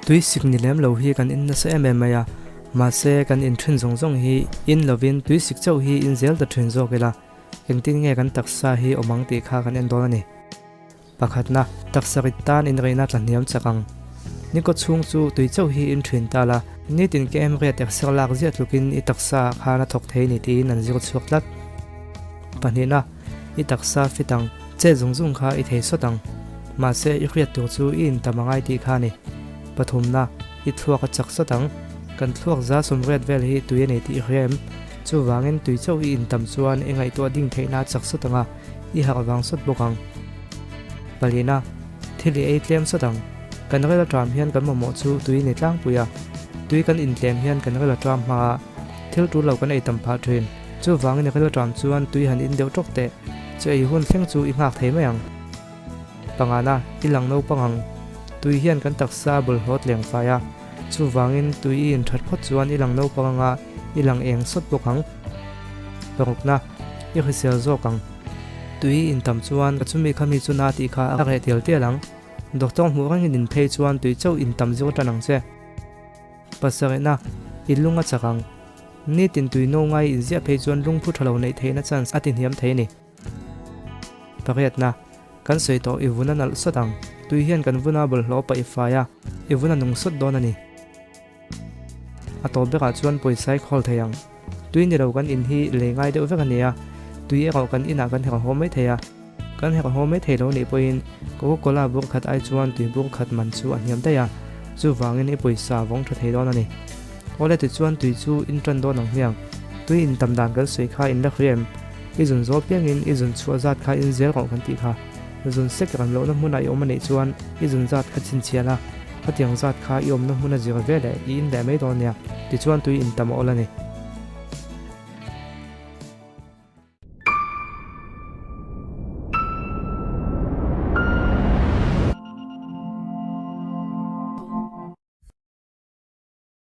Tui sik ni lem lo hi kan in nasa em em mai a, mahse kan in thin zawng zawng hi in lovin tui sik chauh hi in zel ta thin zawk ila, engtin nge kan taksa hi awm ang tih kha kan en dawn a ni. Pakhatna, taksa rit tan inreihna tla hniam chak ang. Nikaw chhung chu tui chauh hi in thin ta la, nitin KM riat exer lak ziah tlukin i taksa ah khan a thawk thei ni tiin an zir chhuak tlat. Pahnihna, i taksa fit ang, chet zung zung kha i thei sawt ang. Mahse, i hriat tur chu i intam a ngai tih kha a ni. Pathumna, i thluak a chak sawt ang. Kan thluak za sawmriat vel hi tui a nei tih i hria em? Chuvangin tui chauh i intam chuan i ngaihtuah ding theihna a chak sawt ang a, i harh vang sawt bawk ang. Palina, thil i ei tlem sawt ang. Kan rel atram hian kan mamawh chu tui ni tlangpui a. Tui kan intlem hian kan rel atram hma a, thil tul lo kan ei tam phah thin. Chuvangin i rel atram chuan tui han in deuh tawk teh. Chu ei hun thleng chu i nghak thei mai ang. Pangana, i lang naupang ang. Tui hian kan taksa a bawlhhlawt leng fai a. Chuvangin tui i inthat phawt chuan i lang naupang anga i lang eng sawt bawk ang. Parukna, i hrisel zawk ang. Tui intam chuan ka chumi khami chu na tih kha a reh tial tial ang. Doctor hmuh rengin in phei chuan tui chauh intam zir tan ang che. Pasarihna, i lung a chak ang. Nitin tui no ngai inziah phei chuan lungphu tha lo neih theihna chance a ti hniam thei a ni. Pariatna, Kan sawi tawh i vun a nalh sawt ang. Tui hian kan vuna bawlhhlawh paih fai a, i vun a nung sawt dawn a ni. A tawp berah chuan pawisa i khawl thei ang. Tui ni lo kan in hi lei ngai deuh vek a ni a, tui erawh kan inah kan herh haw mai thei a. Kan herh haw mai thei lo nih pawhin Coca-Cola bur khat ai chuan tui bur khat man chu a hniam daih a, chuvangin i pawisa vawng tha thei dawn a ni. Awle tichuan tui chu in tan dawn ang hmiang. Tui in tam dan kan sawi kha in la hria em? I zun zawl piangin i zun chhuah zat kha in zel rawh kan tih kha. Zun sek ran lohna hmunah i awm a neih chuan i zun zat kha chhinchhiah la, khatiang zat kha i awmna hmuna zir ve leh i in leh mai dawn nia. Tichuan tui in tam a awl a ni.